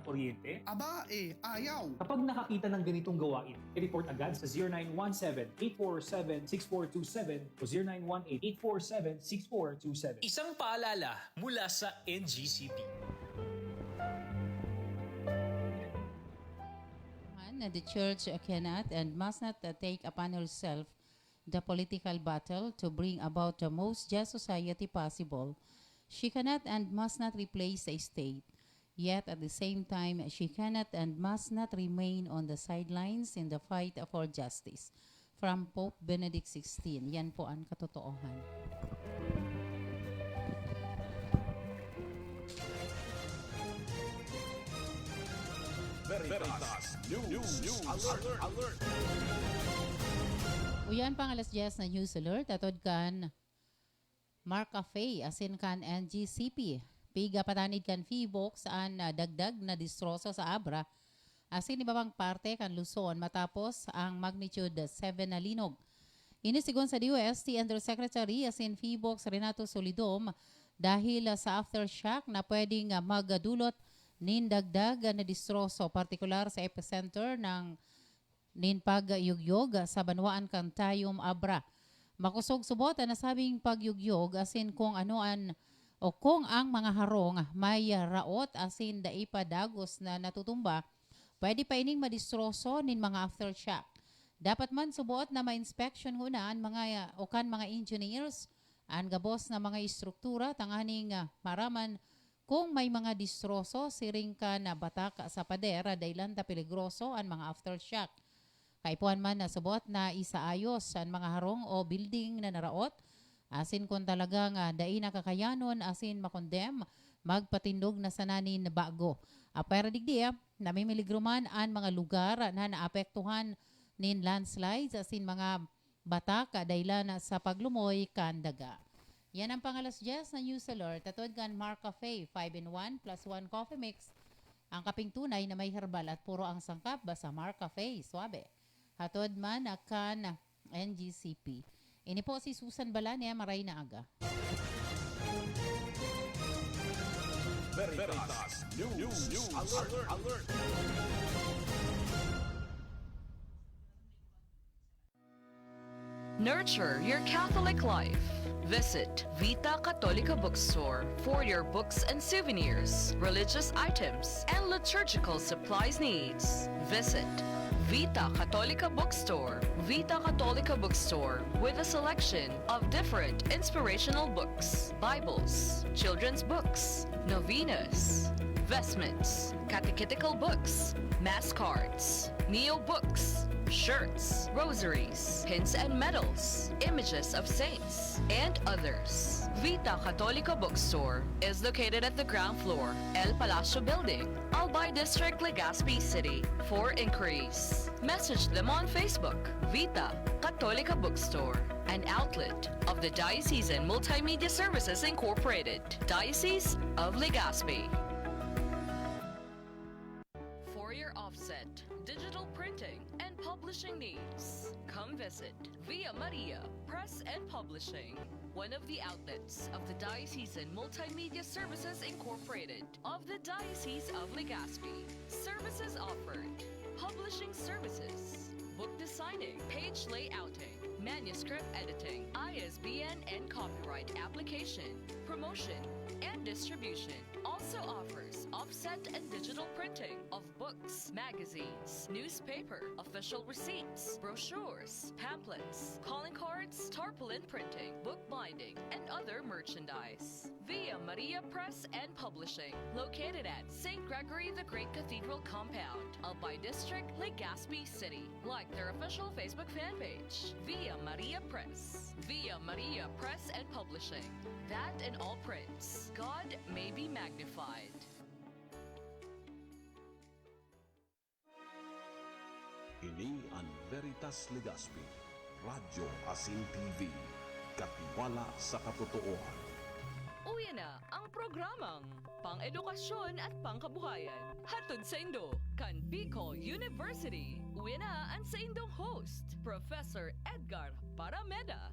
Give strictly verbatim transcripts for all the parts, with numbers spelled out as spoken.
kuryente? Aba, eh, ayaw. Kapag nakakita ng ganitong gawain, i-report agad sa zero nine one seven, eight four seven, six four two seven o zero nine one eight, eight four seven, six four two seven. Isang paalala mula sa N G C P. And the church cannot and must not, uh, take upon herself the political battle to bring about the most just society possible. She cannot and must not replace the state. Yet, at the same time, she cannot and must not remain on the sidelines in the fight for justice. From Pope Benedict sixteen, yan po ang katotoohan. Veritas News Alert. Uyan pang alas dyes na news alert, atod kan Mark Cafe asin kan N G C P. Piga patanid kan Phivolcs an, ah, dagdag na distroso sa Abra asin iba pang parte kan Luzon matapos ang magnitude seven na linog. Ini segun sa D O S T Undersecretary asin Phivolcs Renato Solidom, dahil, ah, sa aftershock na pwedeng, ah, magdulot nin dagdag na distroso, partikular sa epicenter ng nin pagyugyog sa banwaan kan Tayum, Abra. Makosog subot an nasabing pagyugyog asin kung ano an o kung ang mga harong may raot asin dai pa dagos na natutumba, pwede pa ining madistroso nin mga aftershock. Dapat man subot na ma-inspeksyon nguna an mga o kan mga engineers an gabos na mga estruktura tanganing, ah, maraman kung may mga distroso siring kan batak sa pader, dahilan ta peligroso an mga aftershock. Kaipuhan man na subot na isaayos an mga harong o building na naraot, asin kun talagang, ah, dai na kakayanon asin makondem, magpatindog na sana nin bago. Apwera digdi, namimiligro man an mga lugar na naapektuhan nin landslides asin mga batak dahilan sa paglumoy kan daga. Yan ang pangalas dyes na news alert. Atod kan Mark Cafe, five in one plus one coffee mix. Ang kaping tunay na may herbal at puro ang sangkap, basta Mark Cafe, suabe. Hatod man kan N G C P. Ini po si Susan Balania, maray na aga. Veritas News Alert. Nurture your Catholic life. Visit Vita Católica Bookstore for your books and souvenirs, religious items, and liturgical supplies needs. Visit Vita Católica Bookstore. Vita Católica Bookstore, with a selection of different inspirational books, Bibles, children's books, novenas, vestments, catechetical books, mass cards, neo books, shirts, rosaries, pins and medals, images of saints, and others. Vita Católica Bookstore is located at the ground floor, El Palacio Building, Albay District, Legazpi City. For inquiries, message them on Facebook. Vita Católica Bookstore, an outlet of the Diocesan Multimedia Services Incorporated, Diocese of Legazpi. For your offset, digital printing, and publishing needs, come visit Via Maria Press and Publishing, one of the outlets of the Diocesan Multimedia Services Incorporated of the Diocese of Legazpi. Services offered: publishing services, book designing, page layouting, manuscript editing, I S B N and copyright application, promotion, and distribution. Also offers offset and digital printing of books, magazines, newspaper, official receipts, brochures, pamphlets, calling cards, tarpaulin printing, bookbinding, and other merchandise. Via Maria Press and Publishing, located at Saint Gregory the Great Cathedral Compound, Albay District, Legazpi City. Like their official Facebook fan page, Via Maria Press. Via Maria Press and Publishing. That in all prints, God may be magnified. Ini an Veritas Legazpi, Radyo asin T V, katiwala sa katotoohan. Uya na ang programang pang-edukasyon at pangkabuhayan. Hatod saindo kan Bicol University. Uya na an saindong host, Professor Edgar Parameda.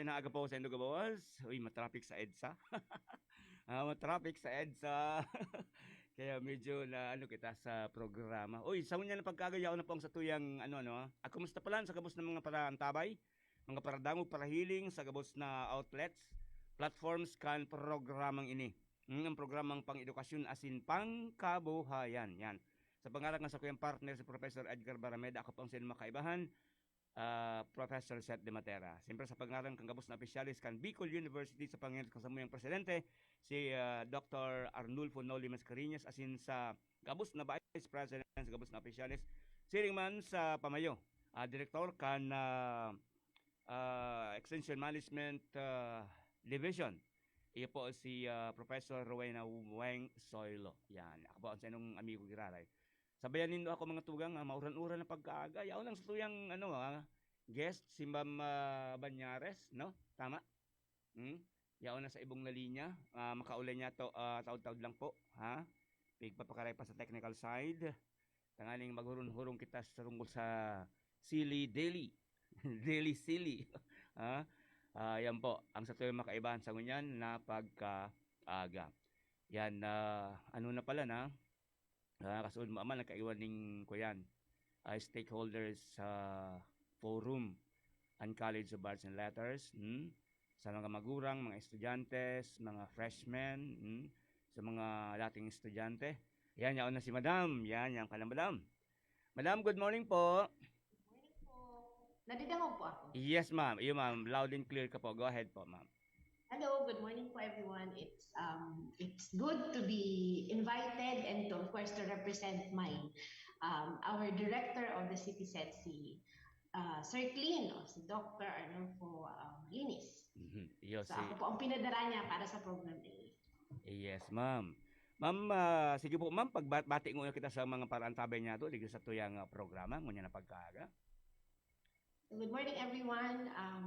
Maray na aga po sa indo gabos. Uy, matraffic sa EDSA. Ah, matraffic sa EDSA. Kaya medyo na ano kita sa programa. Uy, sa ngunyan na pagkagayaw na po ang satuyang ano, ano, ah. Ah, kumusta pala sa gabos ng mga paraantabay? Mga paradangog, parahiling sa gabos na outlets, platforms kan programang ini. Mm, ang programang pang-edukasyon asin pangkabuhayan. Yan. Sa pangaran nga sa kuyang partner, si Professor Edgar Barameda, ako po ang sa inyong mga kaibahan, ah, Professor Seth De Matera. Siyempre sa pangaran kan gabos na opisyales kan Bicol University sa pangaran kan samuyang presidente, si, ah, Doctor Arnulfo Noli Mascarenhas, asin sa gabos na vice president, sa gabos na opisyales, siring man sa pamayo, ah, direktor kan, ah, ah, Extension Management, ah, Division. Iyo po si, ah, Professor Rowena Weng Soylo. Yan. Ako po ang sa inyong amigo giraray. Sabayan nindo ako, mga tugang, ah, mauran-uran na pagkaaga. Yaon lang sa tuyang, ano, ah, guest, si Ma'am, ah, Banyares, no? Tama? Hmm? Yaon na sa ibong na linya. Ah, makaulay niya to, ah, taod-taod lang po, ha? Pigpapakaray pa sa technical side. Tanganing maghurong-hurong kita sa tungkol sa Sili Daily. Daily Sili. Ha? Ah, yan po. Ang sa tuyang makaibahan sa ngunyan na pagkaaga. Yan, ah, ano na pala na? Ah, kasuod mo, ama, nagkaiwan ning, kuyan, ah, stakeholders sa forum, ang College of Arts and Letters, hmm? Sa mga magurang, mga estudyante, mga freshmen, hmm? Sa mga dating estudyante. Yan, yaon na si Madam. Yan, yan ka na, Madam. Madam, good morning po. Good morning po. Nadidangog po ako. Yes, ma'am. Iyo, ma'am. Loud and clear ka po. Go ahead po, ma'am. Hello, good morning po everyone. It's um it's good to be invited and to, of course, to represent my um our director of the City Set, si uh, Sir Clean, o si Doctor Arnulfo um, Linis. Mhm. Iyo, So si ako po ang pinadala niya para sa program na ini. Yes, ma'am. Ma'am, ah, sige po, ma'am, pagbati nguna kita sa mga paraantabay niya to, digdi sa tuyang ah, programa, ngunyan na pagkaaga. Good morning, everyone. Um,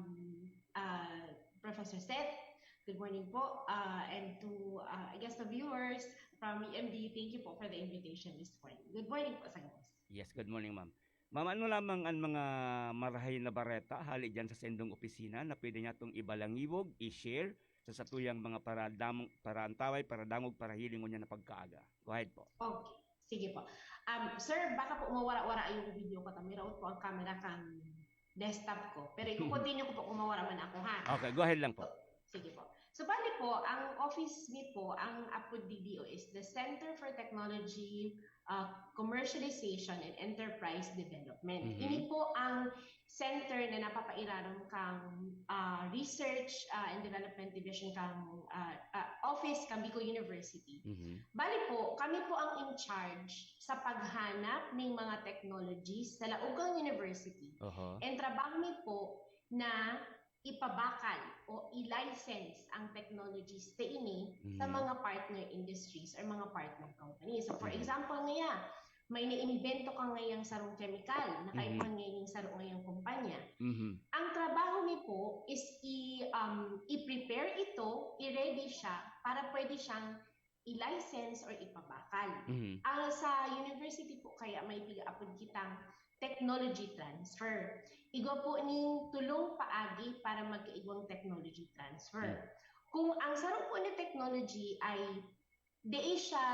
uh, Professor Seth, good morning po. Uh, and to, uh, I guess, the viewers from E M D, thank you po for the invitation this morning. Good morning po sa gabos. Yes, good morning, ma'am. Ma'am, ano lamang ang mga marahay na bareta hali diyan sa sendong opisina na pwede niya tong ibalangiwog, i-share sa satuyang mga paradamong, paraantaway, paradangog, parahiling ngunyan na pagkaaga? Go ahead po. Okay. Sige po. Um, sir, baka po mawara-wara yung video ko. Tamiraot po ang camera kang desktop ko. Pero i-continue ko po kung mawara man ako, ha? Okay, go ahead lang po. Sige po. So, bali po, ang office mi po, ang apod digdi is the Center for Technology, uh, Commercialization and Enterprise Development. Mhm. Ini po ang center na napapairarom kang uh, Research uh, and Development Division kang uh, uh, office kang Bicol University. Mhm. Bali po, kami po ang in charge sa paghanap ng mga technologies sa laog kang university. Oho. And trabaho mi po na ipabakal o i-license ang technologies ta ini sa Mhm. mga partner industries or mga partner companies. So for Mhm. example, ngaya, may naimbento ka ngayang sarong chemical, Mhm. nakaipuhan ngayang sarong ngayang kumpanya. Mhm. Ang trabaho mi po is i um, i-prepare ito, i-ready siya para pwede siyang i-license or ipabakal. Mhm. Ang sa university po kaya may pigaapod kitang technology transfer. Igwa po ning tulong paagi para magkaigwang technology transfer. Hmm. Kung ang saro po na technology ay di siya,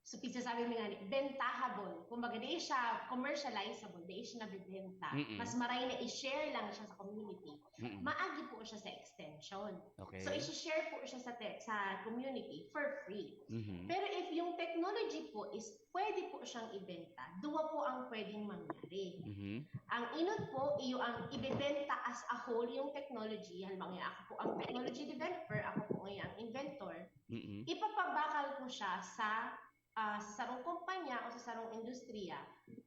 so pizza sabi mo nga, bentahable. Kumbaga, di siya commercializable, di siya nabibenta. Mm-mm. Mas maray na i-share lang siya sa community. Mm-mm. Maagi po siya sa extension. Okay. So, isi-share po siya sa te- sa community for free. Mhm. Pero if yung technology po is pwede po siyang ibenta, duwa po ang pwedeng mangyari. Mhm. Ang inot po, iyo ang ibebenta as a whole yung technology. Halimbawa, ngayon, ako po ang technology developer, ako po ngayon ang inventor. Mhm. Ipapabakal ko siya sa ah, sa sarong kumpanya o sa sarong industriya,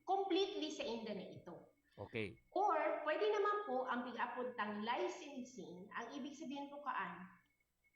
completely sa inda na ito. Okay. Or, pwede naman po ang pig-apod tang licensing, ang ibig sabihin po kaan,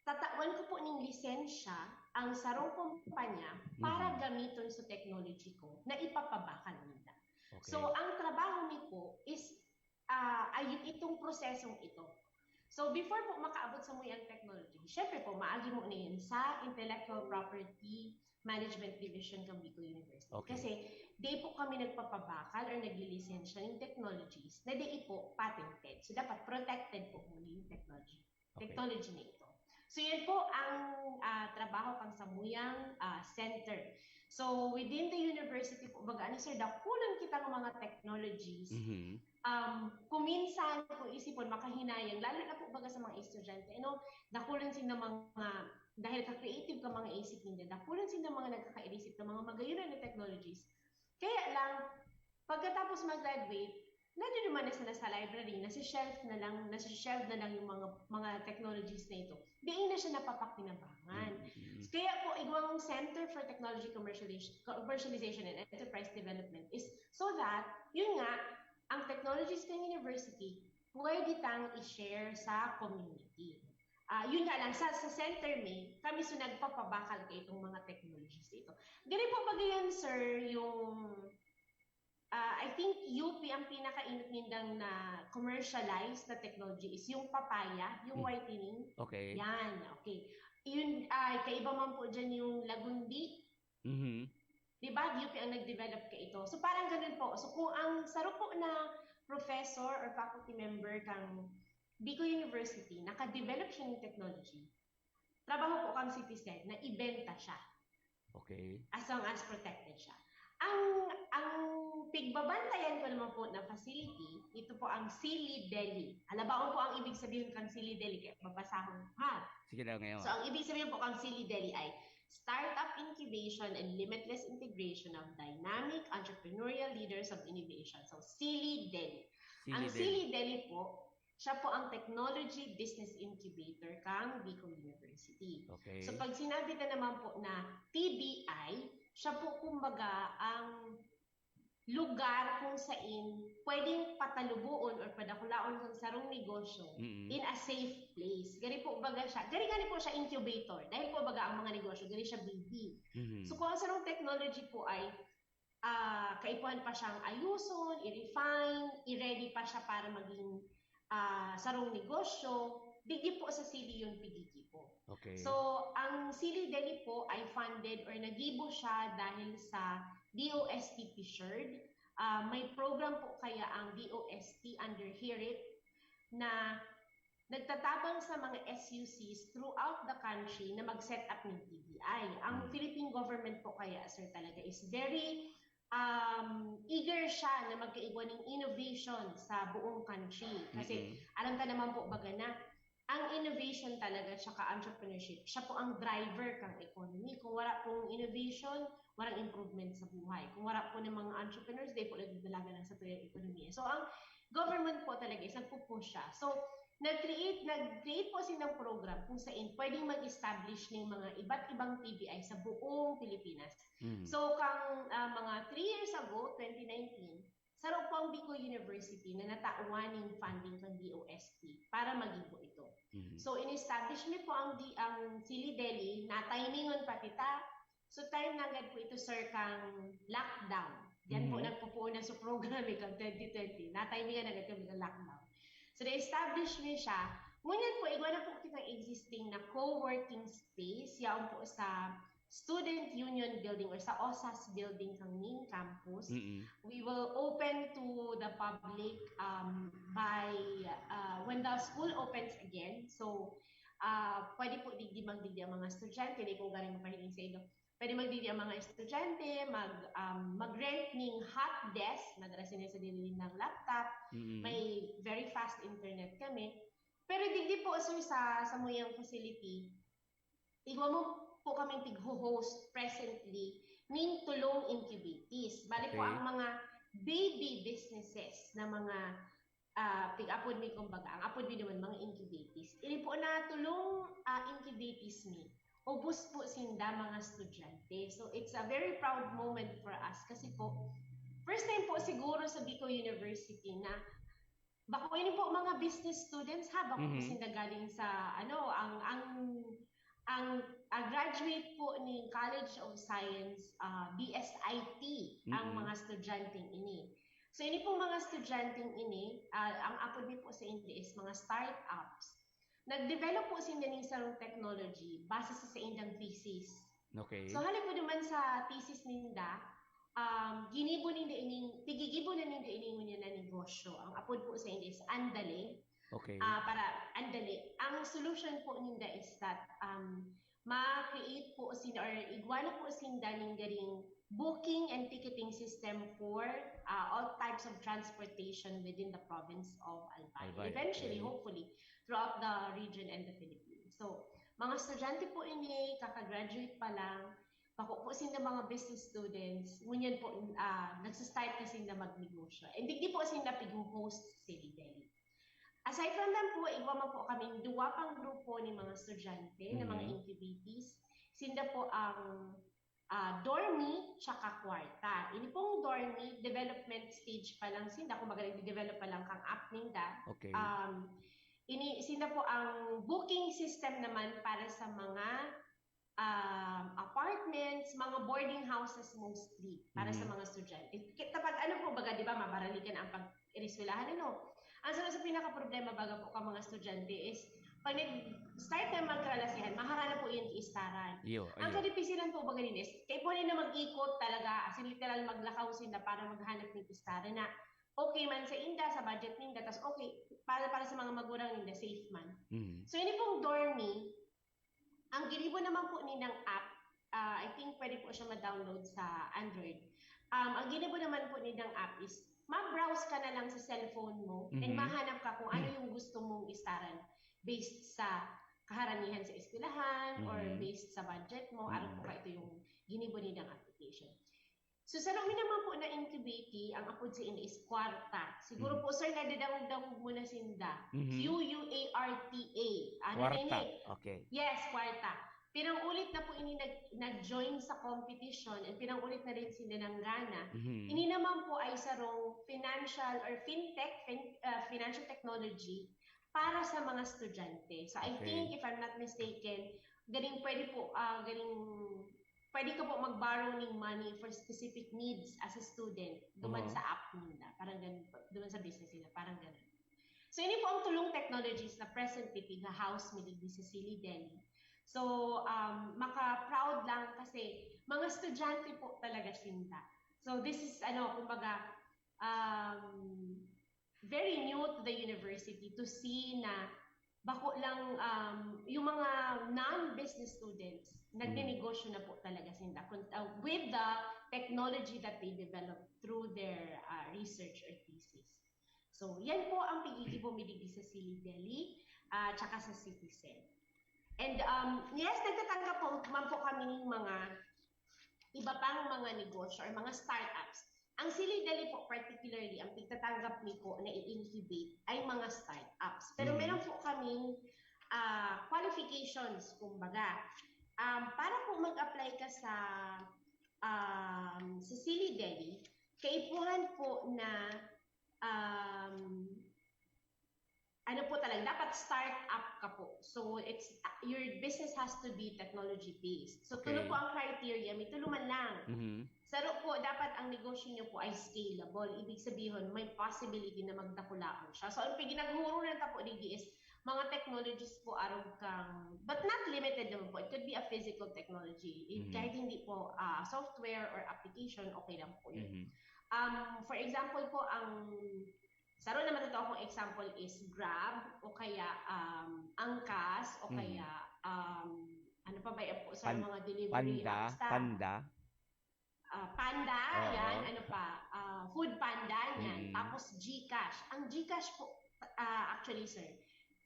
tatawan ko po ning lisensya ang sarong kumpanya para Mhm. gamiton sa technology ko na ipapabakal nila. Okay. So, ang trabaho mi po is ah, ay itong prosesong ito. So, before po makaabot sa muyang technology, syempre po, maagi mo na yun sa intellectual property Management Division kan Bicol University. Okay. Kasi di po kami nagpapabakal or naglilisensya ng technologies na di po patented. So, dapat protected po muna yung technology. Okay. Technology na ito. So, yan po ang ah, trabaho kan samuyang ah, center. So, within the university po, baga ano sir, dakulan kita ng mga technologies. Mhm. Um, kuminsan, kung isipon, makahinayang, lalo na po baga sa mga estudyante, ano, dakulan sila mga, dahil ka-creative ka mga isip ninyo, dakulan sila mga nagkakairisip ng mga magayon na technologies. Kaya lang, pagkatapos mag-graduate, nandun naman na sila sa library, nasa shelf na lang, nasa shelf na lang yung mga mga technologies na ito. Di na siya napapakinabangan. Mhm. Kaya po, igwang Center for Technology Commercialization, Commercialization and Enterprise Development is so that, yun nga, ang technologies ng university, pwede tang i-share sa community. Ah, yun nga lang, sa, sa center may, kami so nagpapabakal kay itong mga technologies ito. Gani po ba yan, sir, yung ah, I think U P ang pinakainot nindang na commercialized na technology is yung papaya, yung Hmm. whitening. Okay. Yan, okay. Yun, ay, kaiba man po dyan yung lagundi. Mhm. Di ba? U P ang nag-develop ka ito. So parang ganun po. So kung ang saro po na professor or faculty member kang Bicol University, naka-develop siya ng technology, trabaho po kang citizen na ibenta siya Okay. as long as protected siya. Ang ang pigbabantayan ko naman po na facility, ito po ang Sili Deli. Alabaon po ang ibig sabihin ng Sili Deli, kaya babasahon ko, ha? Sige daw ngayon. So, ang ibig sabihin po ng Sili Deli ay Startup Incubation and Limitless Integration of Dynamic Entrepreneurial Leaders of Innovation. So, Sili Deli. Sili Ang Deli. Sili Deli po, siya po ang Technology Business Incubator kang Bicol University. Okay. So pag sinabi na naman po na T B I, siya po kumbaga ang lugar kung saan pwedeng patalubuon or padakulaon ng sarong negosyo Mm-mm. in a safe place. Gari po baga siya, gari gani po siya incubator. Dahil po baga ang mga negosyo, gari siya baby. Mhm. So kung ang sarong technology po ay ah, kaipuhan pa siyang ayuson, i-refine, i-ready pa siya para maging ah, sarong negosyo, digdi po sa Sili yun pigigi po. Okay. So, ang Sili Deli po ay funded or nagibo siya dahil sa D O S T P shared. Ah, may program po kaya ang D O S T under HIRIT na nagtatabang sa mga S U Cs throughout the country na mag-set up ng T B I. Ang Mm. Philippine government po kaya, sir, talaga is very um, eager siya na magkaigwa ng innovation sa buong country. Kasi Mm-mm. alam ta naman po baga na ang innovation talaga tsaka entrepreneurship, siya po ang driver kang economy. Kung wala pong innovation, walang improvement sa buhay. Kung wala po ng mga entrepreneurs, di po nagdadalagan ang satuyang ekonomiya. So, ang government po talaga is nagpo-push siya. So, nag-create, nag-create po silang program kung saan pwedeng mag-establish ng mga iba't ibang T B I sa buong Pilipinas. Mhm. So, kang ah, mga three years ago, twenty nineteen, saro po ang Bicol University na natawan ng funding ng D O S T para magibo ito. Mhm. So, in-establish mi po ang, di, ang Sili Deli na timingon pati ta. So, time na agad po ito, sir, kang lockdown. Diyan po Mhm. nagpupuon na sa program eh, kang twenty twenty. Na-timingan agad kami ng lockdown. So, na-establish mi siya. Ngunyan po, igwa na po kitang existing na co-working space. Yaon po sa Student Union Building or sa OSAS Building kang main campus. Mm-mm. We will open to the public um, by uh, when the school opens again. So, uh, pwede po digdi magdigdi ang mga estudyante, di po galing mapahiling sa inyo. Pwede magdigdi ang mga estudyante, mag, um, mag-rent ning hot desk, madala sila sa dili ng laptop, Mm-mm. may very fast internet kami. Pero digdi po, sir, sa, sa muyang facility, igwa mo po kaming tig-host presently ning tulong incubatees. Bali po Okay. ang mga baby businesses na mga ah, tig-apod mi kumbaga, ang apod mi naman mga incubatees. Ini po na tulong ah, incubatees mi. Ubos po sinda mga estudyante. So it's a very proud moment for us kasi po first time po siguro sa Bicol University na bako ini po mga business students ha, bako po Mhm. sinda galing sa ano, ang ang ang ah, graduate po ni College of Science ah, B S I T ang Mhm. mga estudyanteng ini. So ini pong mga estudyanteng ini, ah, ang apod mi po sa inyo is mga startups. Nag-develop po sinda ning sarong technology base sa saindang thesis. Okay. So, hali po naman sa thesis ninda, um, ginibo ninda ining, tigigibo na ninda ining ngunyan na negosyo. Ang apod po sa inda is Andale. Okay. Ah, para Andale. Ang solution po ninda is that um, ma-create po sinda or igwa na po sinda ning garing booking and ticketing system for uh, all types of transportation within the province of Albay. Albay, Eventually, okay. Hopefully, throughout the region and the Philippines. So, mga estudyante po ini, kakagraduate pa lang, bako po sinda mga business students, ngunyan po, ah, nagsastart na sinda magnegosyo. And digdi po sinda pig-host sa Delhi. Aside from them po, igwa man po kaming duwa pang grupo ni mga estudyante na mga Mhm. incubatees. Sinda po ang ah, Dormy tsaka Kwarta. Ini pong Dormy, development stage pa lang sinda, kumbaga nagde-develop pa lang kang app ninda. Okay. Um, ini, sinda po ang booking system naman para sa mga um, apartments, mga boarding houses mostly para sa Mhm. mga estudyante. Kita pag ano po baga, di ba, mabaralikan ang pag-iriskwelahan, ano? Ang sa, sa pinaka-problema baga po ka mga estudyante is pag nag-start na magkalasihan, mahara na po yung kiistaran. Iyo, Ang iyo. kadipisilan po baga din is, kaipuhan na mag-ikot talaga, as in literal maglakaw sila para maghanap ng kiistaran na okay man sa inda, sa budget ninda, tas okay, para, para sa mga magurang ninda, safe man. Mhm. So, ini pong Dormy, ang ginibo naman po nilang app, ah, I think pwede po siya ma-download sa Android. Um, ang ginibo naman po nilang app is, ma-browse ka na lang sa cellphone mo and Mhm. mahanap ka kung ano yung gusto mong istaran based sa kaharanihan sa eskwelahan or Mhm. based sa budget mo, arog Mhm. po ka ito yung ginibo nilang application. So, sa loob naman po na incubating, ang apod sa ini is Kwarta. Siguro Mhm. po, sir, nadadangog-dangog mo na sinda. Mhm. Q U A R T A. Ano na Kwarta. ini? Okay. Yes, Kwarta. Pinangulit na po ini nag, nag-join sa competition and pinangulit na rin sila ng Ghana. Mhm. Ini naman po ay sarong financial or fintech, fin, ah, financial technology para sa mga estudyante. So I Okay. think, if I'm not mistaken, galing pwede po, ah, galing pwede ka po mag-borrow ng money for specific needs as a student duman Aha. sa app nila. Parang ganun po. Duman sa business nila. Parang ganun. So, ini po ang tulong technologies na presently piga-house mi digdi sa Silly Delhi. So, um, maka-proud lang kasi mga estudyante po talaga sinda. So, this is, ano, kumbaga, um, very new to the university to see na bako lang, um, yung mga non-business students, nagnenegosyo na po talaga sinda kun, uh, with the technology that they developed through their uh, research or thesis. So, yan po ang pigigibo mi digdi sa Silly Delhi, ah, tsaka sa Citizen. And um, yes, nagtatanggap po, man po kami ng mga iba pang mga negosyo or mga startups. Ang Silly Delhi po particularly, ang pigtatanggap mi po na i-incubate ay mga startups. Pero Mhm. meron po kaming ah, qualifications, kumbaga. Um, para po mag-apply ka sa um, sa Silly Delhi, kaipuhan po na um, ano po talaga, dapat start-up ka po. So, it's your business has to be technology-based. So, tulo Okay. po ang criteria, may tulo man lang. Mhm. Saro po, dapat ang negosyo nyo po ay scalable. Ibig sabihin, may possibility na magdakulaon siya. So, ang piginaguhurunan ta po digdi is mga technologies po arog kang, but not limited naman po. It could be a physical technology. It, Mhm. Kahit hindi po ah, software or application, okay lang po yun. Mhm. Um, for example po, ang saro na matataw kong example is Grab o kaya um, Angkas o Mhm. kaya um, ano pa ba yan po sa Pan- mga delivery Panda, apps ta. Panda. Ah, Panda, Oo. yan, ano pa, ah, Food Panda, yan. Mm. Tapos GCash. Ang GCash po, ah, actually, sir,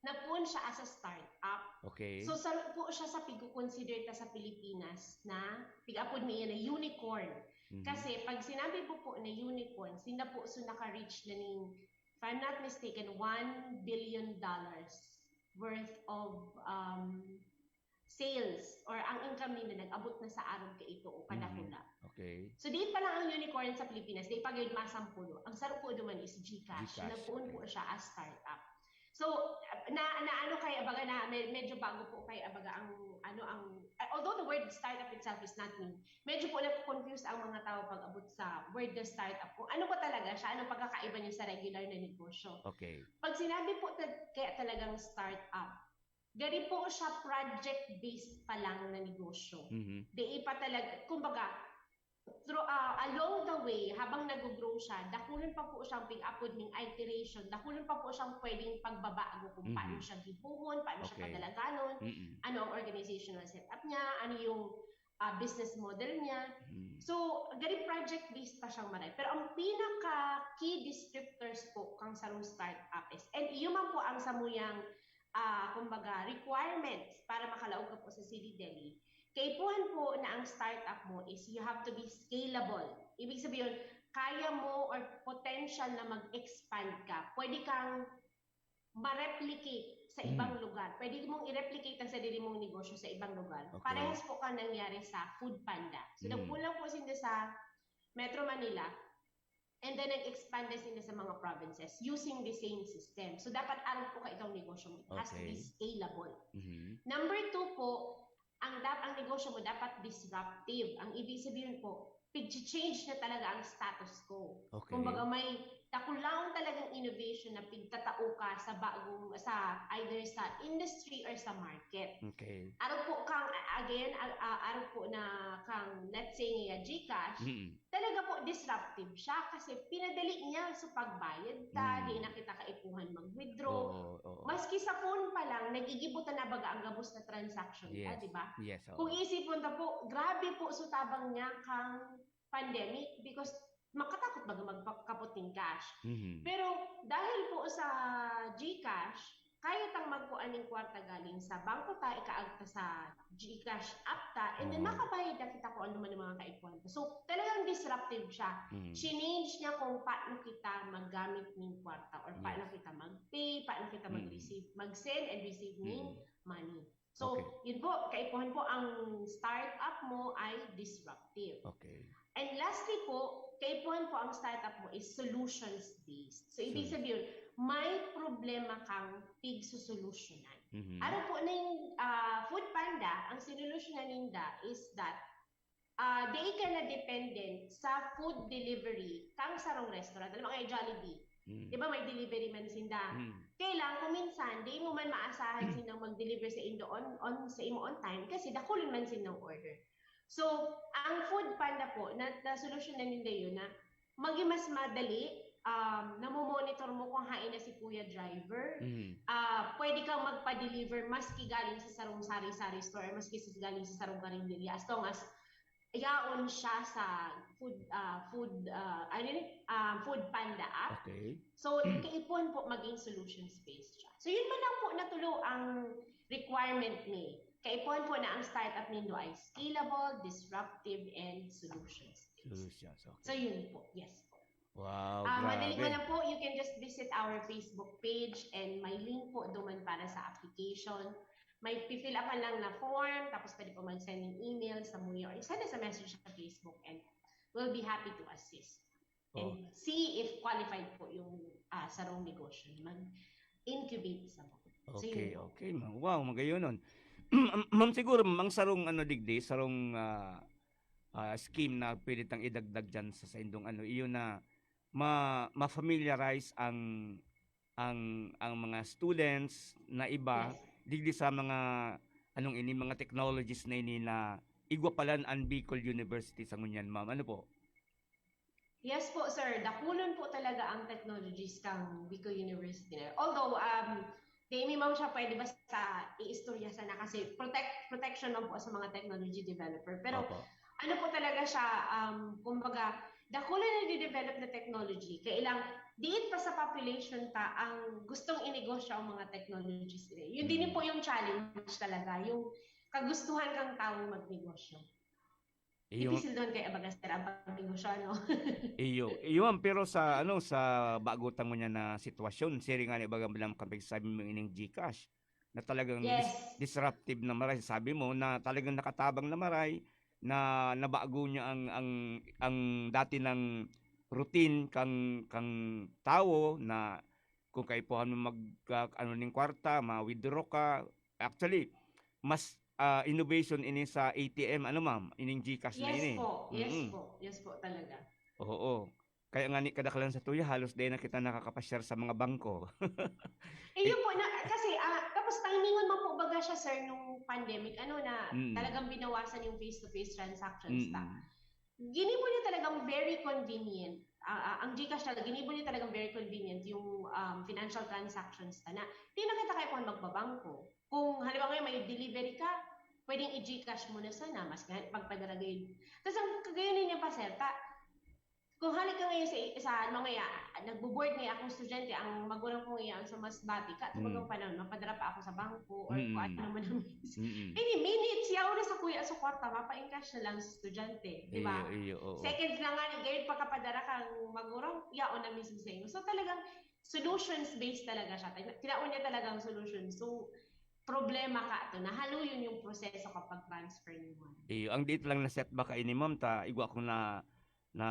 napuon siya as a startup. Okay. So, saro po siya sa pig-consider ta sa Pilipinas na, pig-apod niya na unicorn. Mhm. Kasi pag sinabi po po na unicorn, sinda po so naka-reach na ning, if I'm not mistaken, one billion dollars worth of um, sales or ang income nila nag-abot na sa arog kaito o kadakula. Okay. So, di pa lang ang unicorn sa Pilipinas, di pa gayud masampulo. Ang saro po duman is GCash. GCash, Nagpuon po okay. Siya as startup. So, na, na ano kaya baga na med- medyo bago po kaya baga ang ano ang although the word startup itself is not new. Medyo po nagko-confuse ang mga tao pag abot sa word na startup. Kung ano ba talaga siya, anong pagkakaiba niya sa regular na negosyo. Okay. Pag sinabi po ta- kaya talagang startup, Gari po siya project-based pa lang na negosyo. Mhm. Di pa talaga, kumbaga, through, ah, along the way, habang nag-grow siya, dakulon pa po siyang pig-upod ning iteration, dakulon pa po siyang pwedeng pagbabago kung Mhm. paano siya gibuhon, paano siya Okay. padalaganon, Mm-mm. ano ang organizational setup niya, ano yung ah, business model niya. Mm. So, gari project-based pa siyang maray. Pero ang pinaka-key descriptors po kang sarong startup is, and iyo man po ang samuyang, ah, kumbaga, requirements para makalaog ka po sa City Deli. Kaipuhan po na ang startup mo is you have to be scalable. Ibig sabihin, kaya mo or potential na mag-expand ka. Pwede kang ma-replicate sa Mm. ibang lugar. Pwede mong i-replicate ang sarili mong negosyo sa ibang lugar. Okay. Parehas po kang nangyari sa Food Panda. So, Mm. nagmula po sinda sa Metro Manila, and then nag-expand na sinda sa mga provinces using the same system. So, dapat arog po ka itong negosyo mo. It has to be Okay. Scalable. Mhm. Number two po, ang dap ang negosyo mo dapat disruptive. Ang ibig sabihin po, pig-change na talaga ang status quo. Okay. Kumbaga, may takulaon talagang innovation na pigtatao ka sa bagong, sa either sa industry or sa market. Okay. Arog po kang, again, a- a- arog po na kang, let's say, nga GCash, Mm. talaga po disruptive siya kasi pinadali niya sa pagbayad ta, Mm. di na kita kaipuhan mag-withdraw. Oo, oo. Maski sa phone pa lang, nagigibo ta na baga ang gabos na transaction ta, Yes. di ba? Yes, oo. Kung isipon ta po, grabe po sa tabang niya kang pandemic because makatakot baga magkapot ning cash. Mhm. Pero dahil po sa GCash, kaya tang magkuan ning kwarta galing sa bangko ta, ikaag ta sa GCash app ta, and then Oo. makabayad na kita kung ano man ang mga kaipuhan ta. So, talagang disruptive siya. Mhm. Change niya kung paano kita maggamit ning kwarta or paano Yes. kita mag-pay, paano kita Mm. mag-receive, mag-send and receive ning Mm. money. So, Okay. yun po, kaipuhan po ang startup mo ay disruptive. Okay. And lastly po, kaipuhan po ang startup mo is solutions-based. So, ibig Solution. sabihin, may problema kang pigsusolusyonan. Mhm. Arog po ning, ah, Food Panda, ang sinolusyonan ninda is that ah, dai ka na dependent sa food delivery kang sarong restaurant. Alam mo, kay Jollibee, Mm. di ba may delivery man sinda? Mm. Kaya lang, kung minsan, di mo man maasahan sindang mag-deliver sa indo on, on, sa imo on time kasi dakulon man sindang order. So, ang Food Panda po, na, na solusyon na ninda yun na maging mas madali, um, namomonitor mo kung hain na si kuya driver. Mm. Ah, pwede kang magpa-deliver maski galing sa sarong sari-sari store, maski sa, galing sa sarong karinderya, as long as yaon siya sa food, ah, food, ah, ano yun? Ah, Food Panda app. Okay. So, kaipuhan po maging solutions-based siya. So, yun man lang po na tulo ang requirement ni. Kaipuhan po na ang startup nindo ay scalable, disruptive, and solutions-based. Solutions. So, Okay. yun po. Yes po. Wow, Ah, madali grabe. man lang po, you can just visit our Facebook page and may link po duman para sa application. May pi-fill upan lang na form, tapos pwede po mag-send ng email sa Muya or send us a message sa Facebook and we'll be happy to assist. Oh. And see if qualified po yung ah, sarong negosyo na mag-incubate sa mo. So, Okay, yun po. okay. Ma- Wow, magayonon. Ma'am, siguro, ma'am, ang sarong ano digdi, sarong ah, ah, scheme na pwede tang idagdag diyan sa saindong ano, iyo na ma ma-familiarize ang ang ang mga students na iba Yes. digdi sa mga anong ini, mga technologies na ini na igwa palan an Bicol University sa ngunyan, ma'am. Ano po? Yes po, sir. Dakulon po talaga ang technologies kang Bicol University na. Although, um, di mi man siya pwede basta iistorya sana kasi protect, protection lang po sa mga technology developer. Pero Opo. ano po talaga siya, um, kumbaga, dakulon na di-develop na technology. Kaya lang, diit pa sa population ta ang gustong inegosyo ang mga technologies nila. Yun din Mm. po yung challenge talaga, yung kagustuhan kang taong magnegosyo. Iyo, Difícil doon kay abaga, sir, ang pagnegosyo, ano? iyo, iyo, ma'am, pero sa ano, sa bago ta ngunyan na sitwasyon, siring nga ni baga lang kapag sabi mo ining GCash, na talagang dis- Yes. disruptive na maray, sabi mo na talagang nakatabang na maray, na nabago niya ang ang ang dati ng routine kang kang tawo na kung kaipuhan mo mag ah, ano ning kwarta, ma-withdraw ka. Actually, mas ah, innovation ini sa A T M, ano, ma'am, ining GCash na Yes ini. po. Yes Mm. po. Yes po talaga. Oo. Kaya nga ni kadaklan sa tuya, halos dai na kita nakakapasyar sa mga bangko. Eh, yun po, na, kasi, ah, tapos timingon man po baga siya, sir, nung pandemic, ano, na Mm. talagang binawasan yung face-to-face transactions ta. Mm. Ginibo niya talagang very convenient. Ah, ah, ang GCash talaga, ginibo niya talagang very convenient yung um, financial transactions ta na. Di na kita kaipuhan magbabangko. Kung halimbawa ngayon may delivery ka, pwedeng i-GCash mo na sana, mas nga pagpadala gayud. Tapos ang kagayon niya pa, sir, ta, kung halik ka ngayon sa, sa ano, ngayon, nagbo-board ngayon akong estudyante, ang magulang ko ngayon sa Masbate, ka, Mm. mm. panahon, mapadala pa ako sa bangko or Mm. kung ano man ang means. Mm. Ini minutes, yaon na sa kuya, sa kwarta, mapa-encash na lang sa estudyante, di ba? Iyo, iyo, oo. Seconds lang nga, gayud pagkapadala kang magulang, yaon na mismo sa inyo. So talagang solutions-based talaga siya. Tina- Tinaon niya talagang solution. So, problema ka to, nahaluyon yung proseso kapag transfer ni Juan. Iyo, ang dito lang na setback kaini, ma'am, ta igwa akong na, na,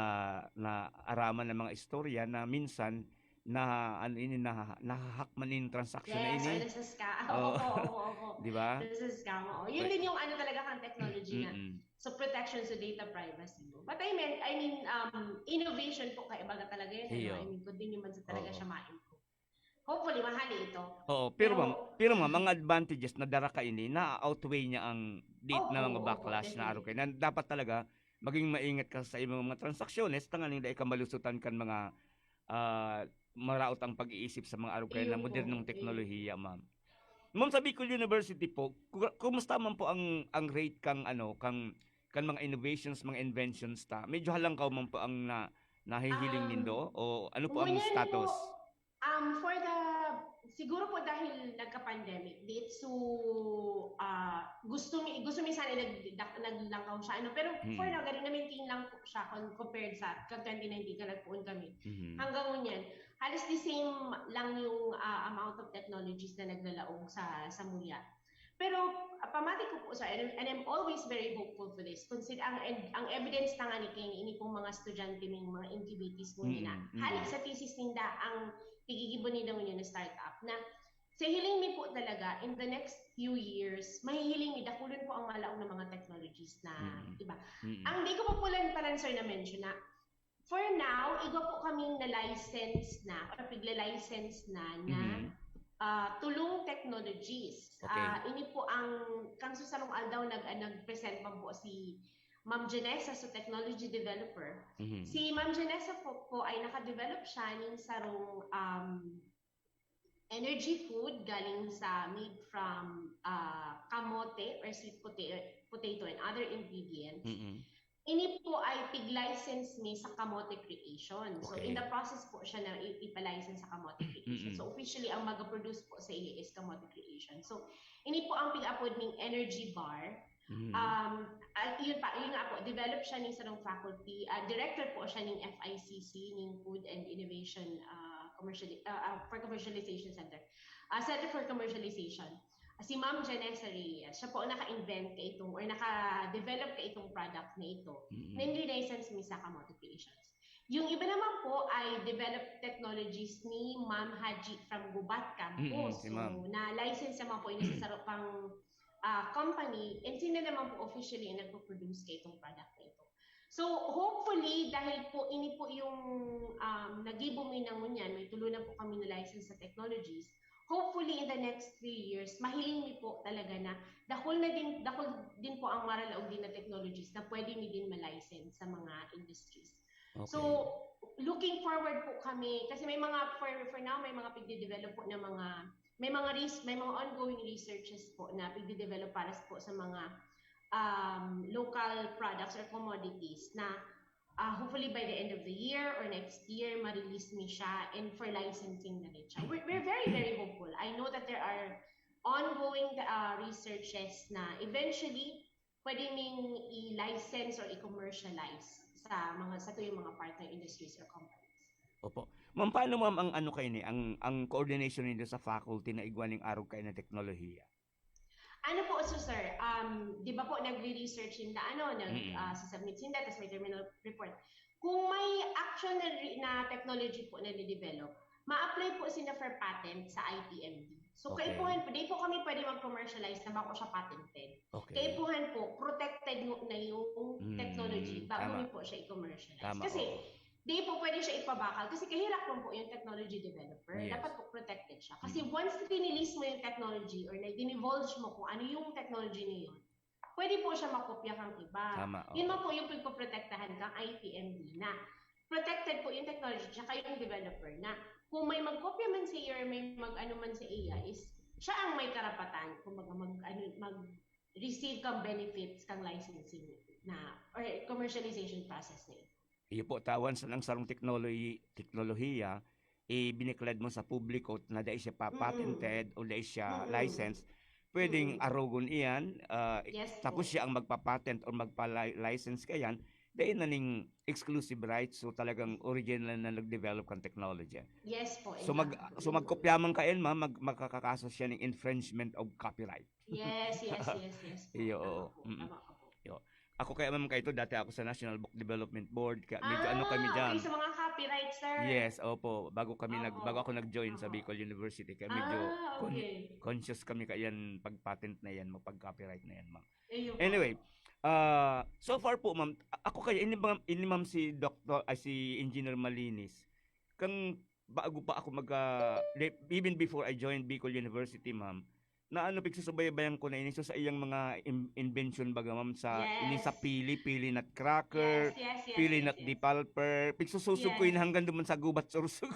naaraman na mga istorya na minsan na, ano ini, na, naha-hack man yung transaction na Yes, ini. or nasa scam. Oo. Opo, opo, opo. Di ba? Nasa scam, oo. Yun Right. Din yung ano talaga kang technology na. Mm-mm. So, protection sa data privacy mo. But I mean, I mean, um, innovation po kaibaga talaga yun. Iyo. Ano? I mean, continuing man sa talaga Oo. siya ma-improve. Hopefully, mahali ito. Oo, pero Pero- ma'am, pero ma'am, mga advantages na dara kaini, na-outweigh niya ang date na Oo, mga oo, backlash na araw definitely. kayo. Na dapat talaga maging maingat ka sa imong mga transaksyones, tanganing dai ka malusutan kan mga ah, maraot ang pag-iisip sa mga araw kayo na Iyo po, modernong iyo. Teknolohiya, ma'am. Ma'am, sa Bicol University po, ku- kumusta man po ang ang rate kang ano, kang kan mga innovations, mga inventions ta? Medyo halangkaw man po ang na nahihiling Um, nindo o ano po ang ngunyan status? Po, um, for the, siguro po dahil nagka-pandemic, di so, ah, gusto mi, gusto mi sana nag, dak- naglangkaw siya, ano, pero for Mm. now, gari na-maintain lang po siya con- compared sa, kag twenty nineteen ka nagpoon kami. Mhm. Hanggang ngunyan, halos the same lang yung ah, amount of technologies na naglalaog sa sa MUYA. Pero ah, pamati ko po, sir, and, and I'm always very hopeful for this. Consider ang ed- ang evidence na nga ni King, ini pong mga estudyante, may mga incubatees mo na Mm, mm. Halik sa thesis ninda ang igigibo ninda ngunyan na startup na sa hiling mi po talaga, in the next few years, mahihiling mi, dakulon po ang malaog na mga technologies na, Mm. di ba? Mm. Ang di ko pa po lang pala, sir, na-mention na, for now, igwa po kaming na-license na, or pigla-license na, na Mhm. ah, tulong technologies. Okay. Ah, ini po ang, kang sa sarong aldaw, nag, ah, nag-present man po si Ma'am Janessa, so technology developer. Mhm. Si Ma'am Janessa po, po ay naka-develop siya ning sarong um, energy food galing sa, made from ah, kamote or sweet potato, potato and other ingredients. Mm-mm. Ini po ay pig-license mi sa Kamote Creation. So, Okay. In the process po siya na i- ipa-license sa Kamote Creation. Mm-mm. So, officially, ang mag-produce po sa iyo is Kamote Creation. So, ini po ang pig-apod ning energy bar. Mhm. Um, ah, yun pa, yun nga po, develop siya ning sarong faculty. Ah, director po siya ning F I C C, ning Food and Innovation ah, Commercial, ah, ah, for Commercialization Center. Ah, Center for Commercialization. Si Ma'am Janessa Reyes, siya po ang naka-invent ka itong, or naka-develop ka itong product na ito. Mm-mm. Then, license mi sa Kamote Creations. Yung iba naman po ay developed technologies ni Ma'am Haji from Gubat Campus. Mm-mm, si Ma'am. So, na-license naman po yun sa sarong pang ah, company, and sila naman po officially ang nagpo-produce ka itong product na ito. So, hopefully, dahil po ini po yung um, nagibo mi na ngunyan, may tulo na po kami na license sa technologies, hopefully in the next three years, mahiling mi po talaga na dakul na din, dakul din po ang maralaog din na technologies na pwede mi din ma-license sa mga industries. Okay. So, looking forward po kami, kasi may mga, for, for now, may mga pigde-develop po na mga, may mga res, may mga ongoing researches po na pigde-develop para po sa mga um, local products or commodities na ah, hopefully by the end of the year or next year, ma-release mi siya and for licensing na rin siya. We're, we're very, very hopeful. I know that there are ongoing uh, researches na eventually pwede ming i-license or i-commercialize sa mga, sa tuyong mga partner industries or companies. Opo. Ma'am, paano, ma'am, ang ano kayo ni, ang, ang coordination nindo sa faculty na igwa ning arog kayo na teknolohiya? Ano po, so sir, um, di ba po nagre-research sinda, ano, nag, Mm-mm. ah, sasubmit sinda, tapos may terminal report. Kung may actual na, re- na technology po na ni-develop, ma-apply po sila for patent sa I P M D. So, Okay. Kaipuhan po, di po kami pwede mag-commercialize na bako siya patented. Okay. Kaipuhan po, protected mo na yung Mm, technology bago tama. niyo po siya i-commercialize. Tama, Kasi, oo. Di po pwede siya ipabakal kasi kahirap po yung technology developer. Yes. Dapat po protected siya. Kasi Mm. once release mo yung technology or na-divulge mo kung ano yung technology na yun, pwede po siya makopya kang iba. Tama, Yun oo. man po yung pagpoprotektahan kang I P M D na. Protected po yung technology tsaka yung developer na. Kung may magkopya man sa iyo or may mag-ano man sa iya, is siya ang may karapatan, kumbaga mag, ano, mag-receive kang benefits kang licensing na or commercialization process na ito. Iyo po, tawan sa nang sarong teknolohi-, teknolohiya, ibiniklad mo sa publiko na dai siya pa-, Mm. patented o dai siya Mm. licensed, pwedeng Mm. arogon iyan, ah, Yes tapos po. siya ang magpa-patent or magpa-li-, license kayan, dai na ning exclusive rights, so talagang original na nag-develop kang technology. Yes po, So mag-, exactly. so magkopya man kayan, ma'am, mag-, makakakaso siya ng infringement of copyright. Yes, yes, yes, yes po. Iyo, Tama oo. po, Mm. tama ka po. Iyo. Ako kaya, ma'am, kaito, dati ako sa National Book Development Board, kaya medyo ano kami Ah, dyan. okay, sa mga copyright, sir. Yes, opo. Bago kami nag-, Opo. bago ako nag-join sa Opo. Bicol University, kaya medyo Ah, con-, okay. conscious kami kaya yan, pag patent na yan, mapag copyright na yan, ma'am. Ayun po. Anyway, ah, so far po, ma'am, a-, ako kaya, ini, ma'am, ini, ma'am, si Doktor, ay, si Engineer Malinis, kang bago pa ako mag, ah, le-, even before I joined Bicol University, ma'am, na ano, pigsusubaybayan ko na ini. So, sa iyang mga in-, invention baga, ma'am, sa, ini sa Yes. pili, pili nut cracker, Yes, yes, yes, pili yes, nut yes. Depalper, pigsususog ko ini Yes. hanggang duman sa gubat, sursog.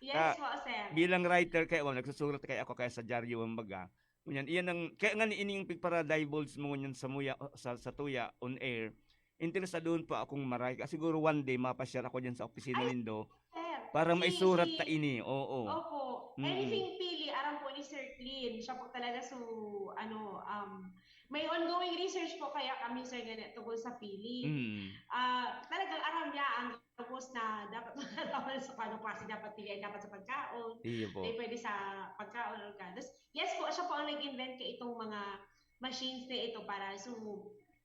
Yes Ka-, po, sir. bilang writer, kaya, ma'am, nagsusurat kaya ako kaya sa dyaryo, ma'am, baga. Ngunyan, iyan ang, kaya nga ni ini yung pigpara-divulge mo ngunyan sa muya, sa, sa tuya, on air. Interesadoon pa akong maray. Kasi siguro one day, mapa-share ako dyan sa opisina Ay, nindo sir. para Si, maisurat si, ta ini. Oo. Opo. Mm. Anything pili, aram po ni Sir Clean. Siya po talaga so, ano, um, may ongoing research po kaya kami, sir, ganyan, tungkol sa pili. Mm. Ah, talagang aram niya ang tapos na dapat sa pagkaon, kasi dapat pili ay dapat sa pagkaon. Iyo po. Di pwede sa pagkaon or ka. Tas, yes po, siya po ang nag-invent kay itong mga machines na ito para so,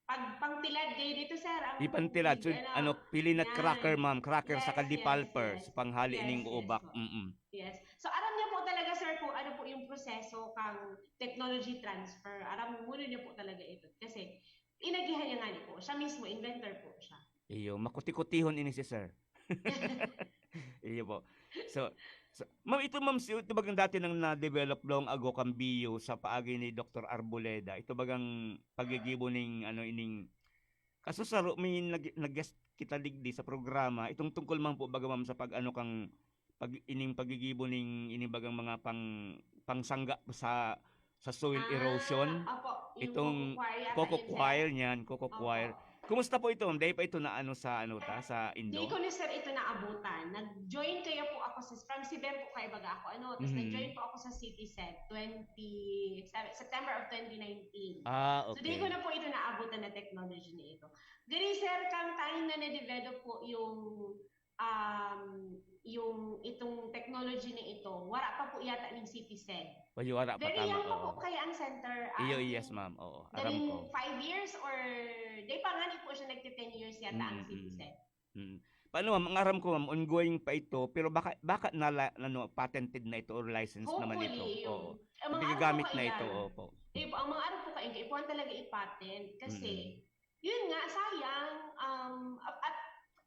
pag pangtilad kayo dito, sir, ang Di pangtilad. So, ano, ano, pili nut yan. cracker, ma'am. Cracker Yes, saka yes, depalper yes. sa panghali Yes, ning yes uubak. po. Mm-mm. Yes. So, aram niya po talaga, sir, kung ano po yung proseso kang technology transfer. Aram mo, niya po talaga ito. Kasi, inagihan niya nga niya po. Siya mismo, inventor po siya. Iyo, makuti-kutihon ini si sir. Iyo po. So, so, ma'am, ito, ma'am, si, ito bagang dati nang na-develop long ago kan B U sa paagi ni Doktor Arboleda. Ito bagang paggigibo ning, ano, ining, kaso saro, may nag-, nag-guest kita digdi sa programa. Itong tungkol man po, baga, ma'am, sa pag-ano kang, pag, ining paggigibo ning, ining bagang mga pang, pangsangga sa, sa soil Ah, erosion. opo. Yung Itong coco coir yata coco yun, sir. coir niyan, coco Opo. coir. Kumusta po ito, ma'am? Dahil pa ito na ano sa, ano ta, Ah, sa di Indo? ko ni sir ito naabutan. Nag-join kaya po ako sa, from Siben po kaya baga ako, ano, tas Mhm. nag-join po ako sa City Sed twenty, September of twenty nineteen. Ah, So, di ko okay. na po ito naabutan na technology na ito. Gani, sir, kang time na na-develop po yung, um, yung itong technology na ito, wala pa po yata ng City Sed. Ay, wala pa, Very tama, young pa po oo. kaya ang center, ah, Iyo, I yes, think, ma'am, oo. Aram galing ko. five years or, di pa nga ni po siya nagti-ten years yata ang Mm, mm. City Sed. Mm. Paano, ma'am? Ang aram ko, ma'am, ongoing pa ito, pero baka, baka na la-, ano, patented na ito or licensed naman ito. Hopefully, yung, Oo. ang mga Hindi aram ko gagamit na ito, kailan. opo. Eh, ang mga aram ko kailan, kaipuhan talaga i-patent kasi, Mm. yun nga, sayang, um, at, at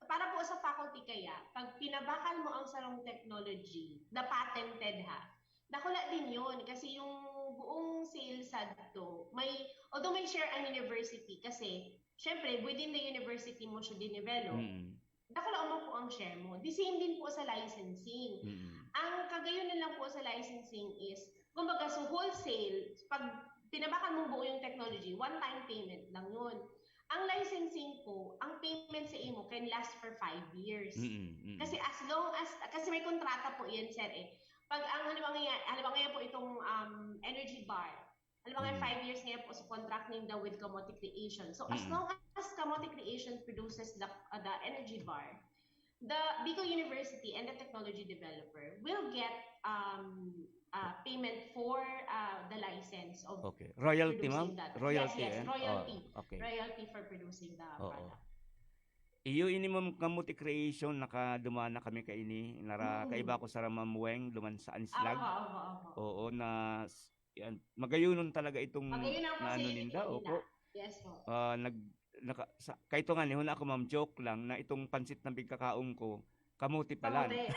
para po sa faculty kaya, pag pinabakal mo ang sarong technology na patented ha, dakula din yun kasi yung buong sales adto, may, although may share ang university kasi, syempre, within the university mo siya dinevelop, Mm. dakula man po ang share mo. The same din po sa licensing. Mm. Ang kagayunan lang po sa licensing is, kumbaga, so wholesale, pag pinabakal mong buo yung technology, one-time payment lang yun. Ang licensing po, ang payment sa imo can last for five years. Mm, mm. Kasi as long as, kasi may kontrata po yan, sir, eh. Pag ang halimbawa nga, halimbawa nga po itong, um, energy bar, halimbawa nga Mm. five years nga po sa contract ninda with Kamote Creation. So, as Mm. long as Kamote Creation produces the, uh, the energy bar, the Bicol University and the technology developer will get, um, uh, payment for, uh, the license of Okay. Royalty, producing ma'am? that. Royalty, Yes, yes, eh? Royalty. Oh, okay. Royalty for producing the Oo. product. Iyo ini, ma'am, Kamote Creation, nakaduman na kami kaini. Nara-, Mm. kaiba ko sa Ma'am Weng, duman sa Anslag. Opo, opo, opo. Oo, na s-, yan, magayunon talaga itong Magayunon po na ano si ninda, Pipilina. opo. Yes po. Ah, nag-, naka sa kaito ngani, huna ako, ma'am, joke lang na itong pansit na pigkakaon ko, kamote palan. Kamote.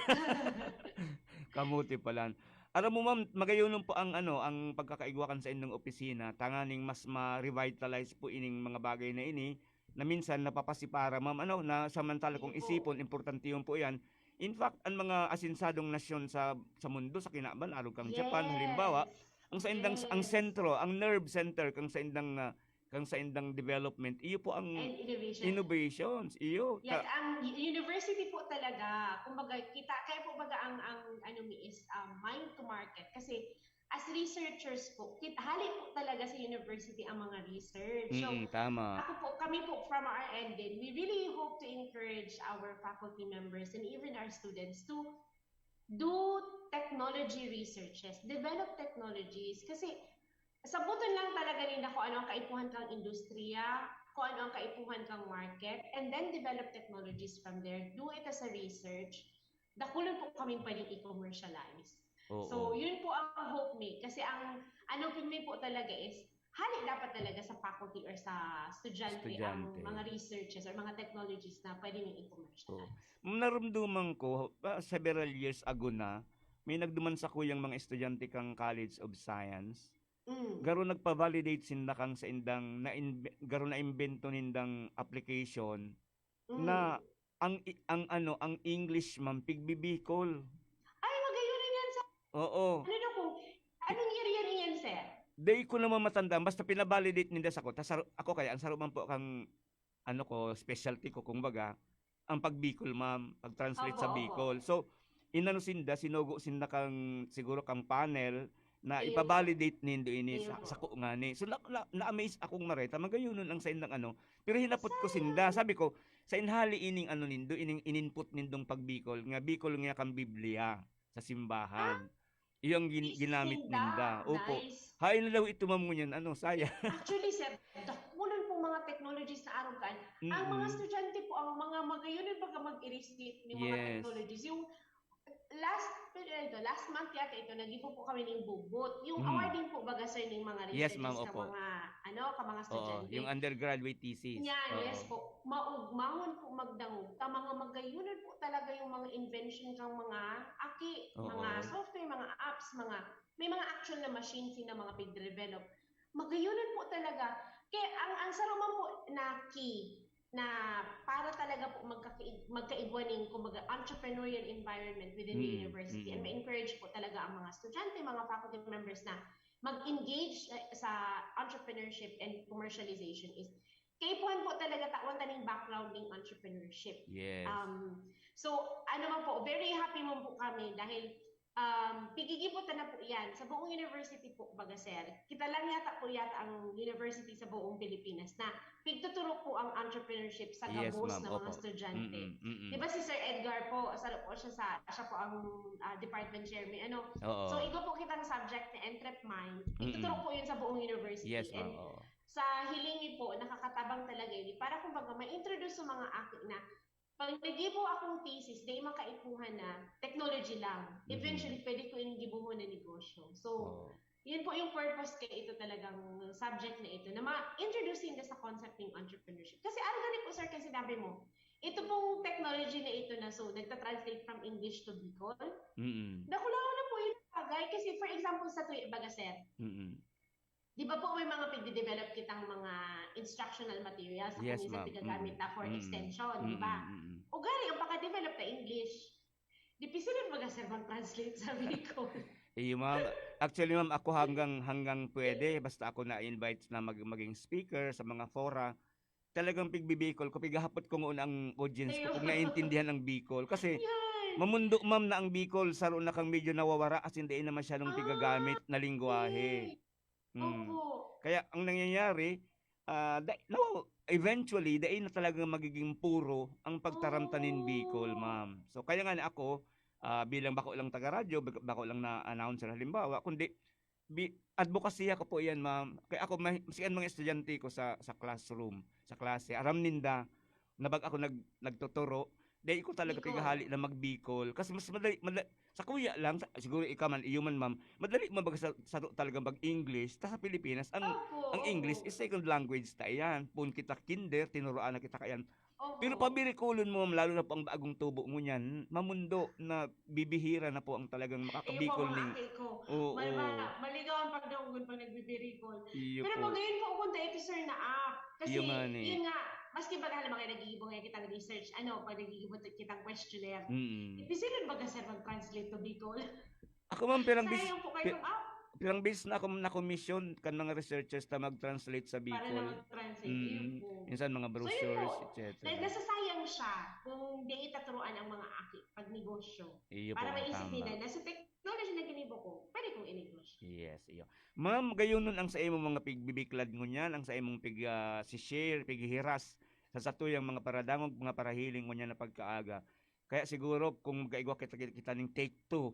Kamote palan. Aram mo, ma'am, magayonon po ang ano, ang pagkakaigwa kan saindong opisina, tanganing mas ma-revitalize po ining mga bagay na ini, na minsan napapasipara, ma'am, ano, na samantala kung Sige po. isipon, importante yun po yan. In fact, ang mga asensadong nasyon sa sa mundo, sa kinaban, arog kang Japan, Yes. halimbawa, ang saindang, ang Yes. sentro, ang nerve center kang saindang, ah, kang saindang development, iyo po ang And innovation. innovations, iyo. Yes, Ka- ang u- university po talaga, kumbaga, kita, kaya po baga ang, ang ano mi is um, mind to market. Kasi as researchers po, kit, hali po talaga sa university ang mga research. So, Mm, tama. ako po, kami po from our end din, we really hope to encourage our faculty members and even our students to do technology researches, develop technologies. Kasi sabuton lang talaga ninda kung ano ang kaipuhan kang industriya, kung ano ang kaipuhan kang market, and then develop technologies from there. Do it as a research. Dakulon po kaming pwedeng i-commercialize. Oo. So, yun po ang hope mi. Kasi ang ano po mi po talaga is, hali dapat talaga sa faculty or sa estudyante, Estudyante. ang mga researches or mga technologies na pwede niyong i-commercialize. Narumduman ko, ah, several years ago na, may nagduman sa kuyang mga estudyante kang College of Science. Mm. Garo nagpa-validate sinda kang sa indang na garo na imbento nindang application Mm. na ang i- ang ano, ang English, ma'am, pigbibikol. Ay, magayon yan sa Oo. Ano na kung, anong year yan iyan, sir? Day ko na mamatandaan, basta pinabalidate ninda sa ko. Tas saro- ako kaya, ang saro man po kang, ano ko, specialty ko, kung baga, ang pagbikol, ma'am, pag-translate sa Opo, opo. Bicol. So, inano sinda, sinugo sinda kang, siguro kang panel, na Ayun. Ipabalidate nindo ini Ayun sa, po. sa ko ngani. So, na, na, na-amaze akong mareta, magayonon ang saindang ano. Pero hinapot ko sinda, sabi ko, sa inhali ining ano nindo, ining ininput nindong pagbikol, nga bikol nga kang Biblia sa simbahan. Iyang gin- Is ginamit ninda. Ninda. Opo. Nice. Hain na daw ito, ma'am, ngunyan. Ano, saya. Actually, sir, dakulan pong mga technologies na aron kaan. Ang mga Mm-mm. Estudyante po, ang mga magayonon baga mag-i-receive ng mga Yes. Technologies. Yung last, pero ito, last month yata ito, nag-ibo po kami ng bubot. Yung Mm. awarding po baga, sir, ng mga Yes, researchers ma'am, ng opo. Mga, ano, ka mga Oo, estudyante. Yung undergraduate thesis. Yan, Oo. Yes po. Maugmahon po magdangog. Ka mga magayonon po talaga yung mga invention kang mga aki, Oo. Mga software, mga apps, mga may mga actual na machines na mga pig-develop. Magayonon po talaga. Kaya ang, ang saro man po na key na para talaga po magkaka- magkaigwa ning, kumbaga, entrepreneurial environment within the Mm, university. mm. And ma-encourage po talaga ang mga estudyante, mga faculty members na mag-engage sa, sa entrepreneurship and commercialization is kaipuhan po talaga tawan taning background ng entrepreneurship. Yes. Um, so, ano man po, very happy man po kami dahil um, pigigibot na po yan. Sa buong university po, baga, sir, kita lang yata po yata ang university sa buong Pilipinas na pigtuturo po ang entrepreneurship sa Yes, gabos ma'am. Na mga Opo. Estudyante. Mm-mm, mm-mm. Di ba si Sir Edgar po, saro po siya sa, siya po ang ah, department chairman. Ano? Oo. So, igo po kitang subject na Entrepmind. Mm-mm. Ituturo po yun sa buong university. Yes, ma'am. And Oo. sa hiling mi po, nakakatabang talaga yun. Para kumbaga, ma-introduce sa mga aki na pag nagibo akong thesis, di makaipuhan na technology lang. Mhm. Eventually, pwede ko yung gibuhon na negosyo. So, Oo. yun po yung purpose kay ito talagang subject na ito, na ma-introduce nila sa concept ng entrepreneurship. Kasi ang gani po, sir, kasi sinabi mo, ito pong technology na ito na so, nagta-translate from English to Bicol. Mm-mm. Dakulaw na po yung bagay. Kasi for example, sa tuyo, baga, sir, Mm-mm. di ba po may mga pigde-develop kitang mga instructional materials sa Yes, kung minsan ma'am. pigagamit Mm. na for Mm. Extension, di ba? Mm, mm, mm. O gani, ang paka-develop na English. Di pisilin baga, sir, mag-translate sa Bicol. Iyo, ma'am. Actually, ma'am, ako hanggang, hanggang pwede, basta ako na-invite na mag-, maging speaker sa mga fora, talagang pigbibikol ko, pighahapot ko ngoon ang audience ko kung naiintindihan ang Bicol. Kasi Yan. Mamundo, ma'am, na ang Bicol, saro na kang medyo nawawara, as in, dai na masyadong Ah, pigagamit na lingwahe. Okay. Mm. Opo. Kaya ang nangyayari, ah, da- no, eventually, dai na talaga magiging puro ang pagtaramtan nin Bicol, Oh. ma'am. So, kaya nga na ako, ah, bilang bako lang taga-radyo, bak-, bako lang na announcer halimbawa, kundi bi-, adbokasiya ko po iyan, ma'am. Kaya ako, may, maski ang mga estudyante ko sa, sa classroom, sa klase, aram ninda na bag ako nag-, nagtuturo, dai ko talaga Bicol. Pighahali na mag-Bicol. Kasi mas madali, madali, Sa kuya lang, sa, siguro ikaw man, iyo man, ma'am, madali man baga sa, sa talagang mag-English, ta sa Pilipinas, ang, Opo, ang English opo. is second language ta yan. Pun kita kinder, tinuruan na kita kayan. Opo. Pero pabirekulon mo, ma'am, lalo na po ang bagong tubo ngunyan, mamundo na bibihira na po ang talagang Iyo po, makakabikol mga ning aki ko. Oo. Mal- mal- maligaw ang pagdangog pag nagbibirikol. Iyo Pero po. Magayon po kung dai to, sir, na app. Kasi, Iyo nga ni. Yun nga, maski baga, halimbawa, kayo naggigibo ngayon kitang research, ano, pag naggigibo ta- kitang questionnaire, Mm. Difícil baga, sir, mag-translate to Bicol. Ako, ma'am, pirang bis, Sayang po pi- kayo, ah, pirang bis na ako na-commission kan mga researchers na mag-translate sa para na Bicol. mag-translate. Mm. Yun po. Minsan mga So, yun brochures, po. et cetera. Dahil nasasayang siya kung di itaturuan ang mga aki pag negosyo. Iyo po, Para maisip tama. Nila na sa technology na ginibo ko, pwede kong inegosyo. Yes, iyo. Ma'am, gayon nun ang sa imong mga pigbibiklad ngunyan, ang sa imong pig, ah, si share, pighihiras sa satuyang mga paradangog, mga parahiling ngunyan na pagkaaga. Kaya siguro kung magkaigwa kita, kita ning take two,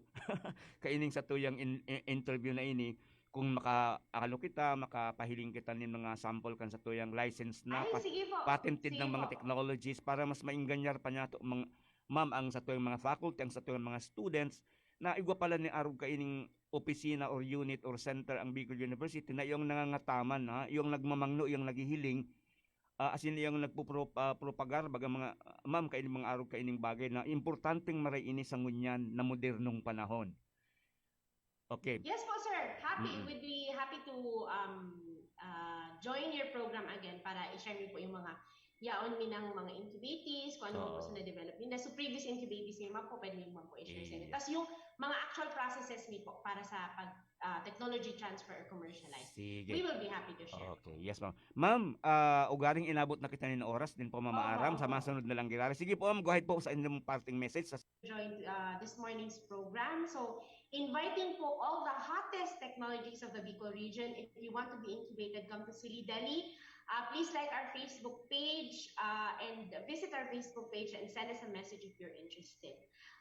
kaining satuyang in, in, interview na ini, kung maka, ano kita, makapahiling kita nin mga sample kan satuyang license na Ay, pa- sige po. patented Sige ng mga po. Technologies para mas mainganyar pa niya to, mga, ma'am, ang satuyang mga faculty, ang satuyang mga students, na igwa pala ni arog kaining opisina or unit or center ang Bicol University na iyong nangangataman, ha? Iyong nagmamangno, iyong naghihiling, ah, asin iyong nagpupro-, ah, propagar, baga mga, ah, ma'am, kaining mga arog kaining bagay na importanteng maray ini sa ngunyan na modernong panahon. Okay. Yes po, sir. Happy. Mm-mm. We'd be happy to um, uh, join your program again para i-share niyo po yung mga yaon mi ng mga incubatees, kung ano man po Oo. sa na-develop nila. So, previous incubatees niyo man po, pwede niyo man po i-share sa inyo. Iya. Tapos yung mga actual processes niyo po para sa pag, uh, technology transfer or commercialize. Sige. We will be happy to share. Okay, yes, ma'am. Ma'am, ah, ugaring inabot na kita nin oras din po, mamaaram. Opo, Sa opo. Masunod na lang giraray. Sige po, ma'am, go ahead po sa inyong parting message. Sa Join uh, this morning's program. So, inviting po all the hottest technologies of the Bicol region. If you want to be incubated, come to Silly Deli. Uh, please like our Facebook page uh, and visit our Facebook page and send us a message if you're interested.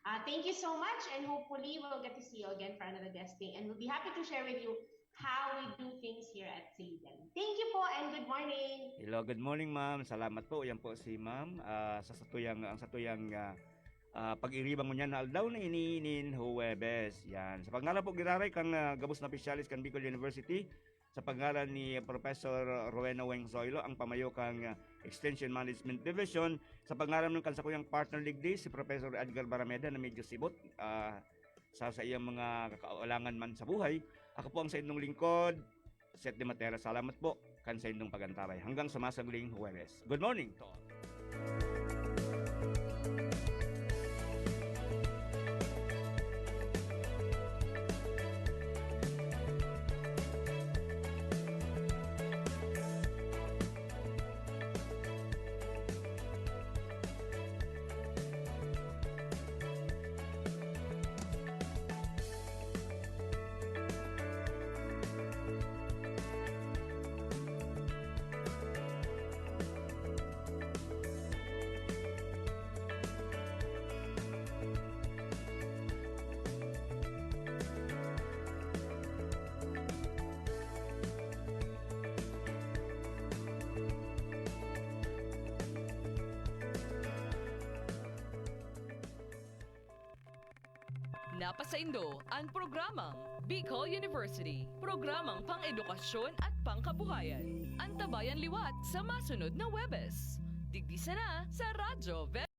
Uh, thank you so much, and hopefully we'll get to see you again for another guesting. And we'll be happy to share with you how we do things here at Silly Deli. Thank you po and good morning. Hello, good morning, ma'am. Salamat po. Yan po si ma'am, ah, sa satuyang, ang satuyang, ah, ah, pag-iriba ngunyan na aldaw na ini nin Huwebes. Yan. Sa pangaran po giraray kan, ah, gabos na opisyalis kan Bicol University, sa pangaran ni Professor Rowena Weng Zoilo, ang pamayo kan, ah, Extension Management Division, sa pangaran man kan sakuyang partner digdi, si Professor Edgar Barameda na medyo sibot, ah, sa, sa iyang mga kakaulangan man sa buhay. Ako po ang sa inyong lingkod, Seth de Matera. Salamat po kan sa inyong pag-antabay. Hanggang sa masagling Huwebes. Good morning to all. Napasaindo ang programang Bicol University, programang pang-edukasyon at pangkabuhayan. Antabayan liwat sa masunod na Huwebes. Digdi sana sa Radyo Ve-